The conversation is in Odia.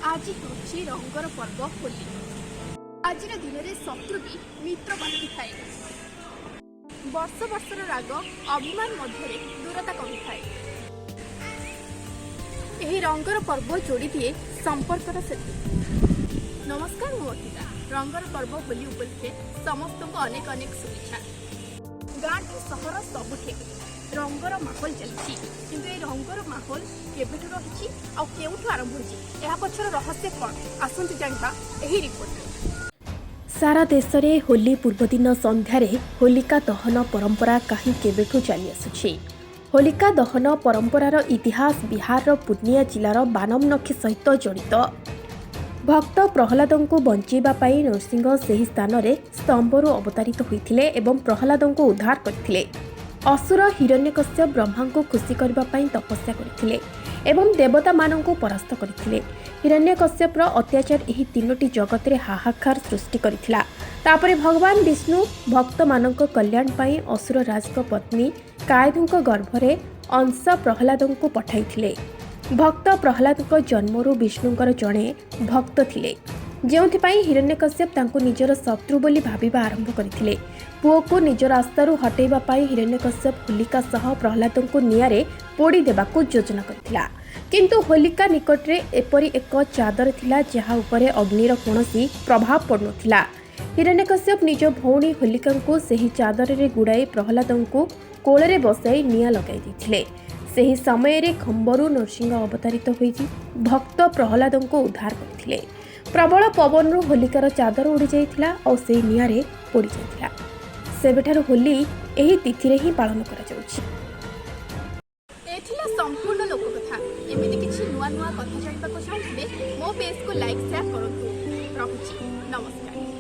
ଆଜି ହେଉଛି ରଙ୍ଗର ପର୍ବ ହୋଲି। ଆଜିର ଦିନରେ ଶତ୍ରୁ ବି ମିତ୍ର ପାଲଟିଥାଏ। ବର୍ଷ ବର୍ଷର ରାଗ ଅଭିମାନ ମଧ୍ୟରେ ଦୂରତା କମିଥାଏ। ଏହି ରଙ୍ଗର ପର୍ବ ଯୋଡ଼ିଦିଏ ସମ୍ପର୍କର ସେତୁ। ନମସ୍କାର, ମୁଁ ଅର୍ପିତା। ରଙ୍ଗର ପର୍ବ ହୋଲି ଉପଲକ୍ଷେ ସମସ୍ତଙ୍କୁ ଅନେକ ଅନେକ ଶୁଭେଚ୍ଛା। ଗାଁଠୁ ସହର ସବୁଠି ଏବେ ରଙ୍ଗର ମାହୋଲ ଚାଲିଛି। କିନ୍ତୁ ଏ ରଙ୍ଗର ମାହୋଲ କେବେଠୁ ରହିଛି ଆଉ କେଉଁଠୁ ଆରମ୍ଭ ହୋଇଛି, ଏହା ପଛର ରହସ୍ୟ କ'ଣ, ଆସନ୍ତୁ ଜାଣିବା ଏହି ରିପୋର୍ଟରେ। ସାରା ଦେଶରେ ହୋଲି ପୂର୍ବଦିନ ସନ୍ଧ୍ୟାରେ ହୋଲିକା ଦହନ ପରମ୍ପରା କାହିଁ କେବେଠୁ ଚାଲିଆସୁଛି। ହୋଲିକା ଦହନ ପରମ୍ପରାର ଇତିହାସ ବିହାରର ପୂର୍ଣ୍ଣିଆ ଜିଲ୍ଲାର ବାନମନଖୀ ସହିତ ଜଡ଼ିତ। ଭକ୍ତ ପ୍ରହ୍ଲାଦଙ୍କୁ ବଞ୍ଚାଇବା ପାଇଁ ନୃସିଂହ ସେହି ସ୍ଥାନରେ ସ୍ତମ୍ଭରୁ ଅବତାରିତ ହୋଇଥିଲେ ଏବଂ ପ୍ରହ୍ଲାଦଙ୍କୁ ଉଦ୍ଧାର କରିଥିଲେ। ଅସୁର ହିରଣ୍ୟକଶ୍ୟପ ବ୍ରହ୍ମାଙ୍କୁ ଖୁସି କରିବା ପାଇଁ ତପସ୍ୟା କରିଥିଲେ ଏବଂ ଦେବତାମାନଙ୍କୁ ପରାସ୍ତ କରିଥିଲେ। ହିରଣ୍ୟକଶ୍ୟପର ଅତ୍ୟାଚାର ଏହି ତିନୋଟି ଜଗତରେ ହାହାକାର ସୃଷ୍ଟି କରିଥିଲା। ତାପରେ ଭଗବାନ ବିଷ୍ଣୁ ଭକ୍ତମାନଙ୍କ କଲ୍ୟାଣ ପାଇଁ ଅସୁର ରାଜଙ୍କ ପତ୍ନୀ କାୟଧୁଙ୍କ ଗର୍ଭରେ ଅଂଶ ପ୍ରହ୍ଲାଦଙ୍କୁ ପଠାଇଥିଲେ। ଭକ୍ତ ପ୍ରହ୍ଲାଦଙ୍କ ଜନ୍ମରୁ ବିଷ୍ଣୁଙ୍କର ଜଣେ ଭକ୍ତ ଥିଲେ, ଯେଉଁଥିପାଇଁ ହିରଣ୍ୟକଶ୍ୟପ ତାଙ୍କୁ ନିଜର ଶତ୍ରୁ ବୋଲି ଭାବିବା ଆରମ୍ଭ କରିଥିଲେ। ପୁଅକୁ ନିଜ ରାସ୍ତାରୁ ହଟାଇବା ପାଇଁ ହିରଣ୍ୟକଶ୍ୟପ ହୋଲିକା ସହ ପ୍ରହ୍ଲାଦଙ୍କୁ ନିଆଁରେ ପୋଡ଼ି ଦେବାକୁ ଯୋଜନା କରିଥିଲା। କିନ୍ତୁ ହୋଲିକା ନିକଟରେ ଏପରି ଏକ ଚାଦର ଥିଲା, ଯାହା ଉପରେ ଅଗ୍ନିର କୌଣସି ପ୍ରଭାବ ପଡ଼ୁନଥିଲା। ହିରଣ୍ୟକଶ୍ୟପ ନିଜ ଭଉଣୀ ହୋଲିକାଙ୍କୁ ସେହି ଚାଦରରେ ଗୁଡ଼ାଇ ପ୍ରହ୍ଲାଦଙ୍କୁ କୋଳରେ ବସାଇ ନିଆଁ ଲଗାଇ ଦେଇଥିଲେ। ସେହି ସମୟରେ ଖମ୍ବରୁ ନୃସିଂହ ଅବତାରିତ ହୋଇ ଭକ୍ତ ପ୍ରହ୍ଲାଦଙ୍କୁ ଉଦ୍ଧାର କରିଥିଲେ। ପ୍ରବଳ ପବନରୁ ହୋଲିକାର ଚାଦର ଉଡ଼ିଯାଇଥିଲା ଆଉ ସେହି ନିଆଁରେ ପୋଡ଼ିଯାଇଥିଲା। ସେବେଠାରୁ ହୋଲି ଏହି ତିଥିରେ ହିଁ ପାଳନ କରାଯାଉଛି। ଏ ଥିଲା ସମ୍ପୂର୍ଣ୍ଣ ଲୋକକଥା। ଏମିତି କିଛି ନୂଆ ନୂଆ କଥା ଜାଣିବାକୁ ଚାହୁଁଥିଲେ ମୋ ପେଜ୍କୁ ଲାଇକ୍, ସେୟାର କରନ୍ତୁ। ରହୁଛି, ନମସ୍କାର।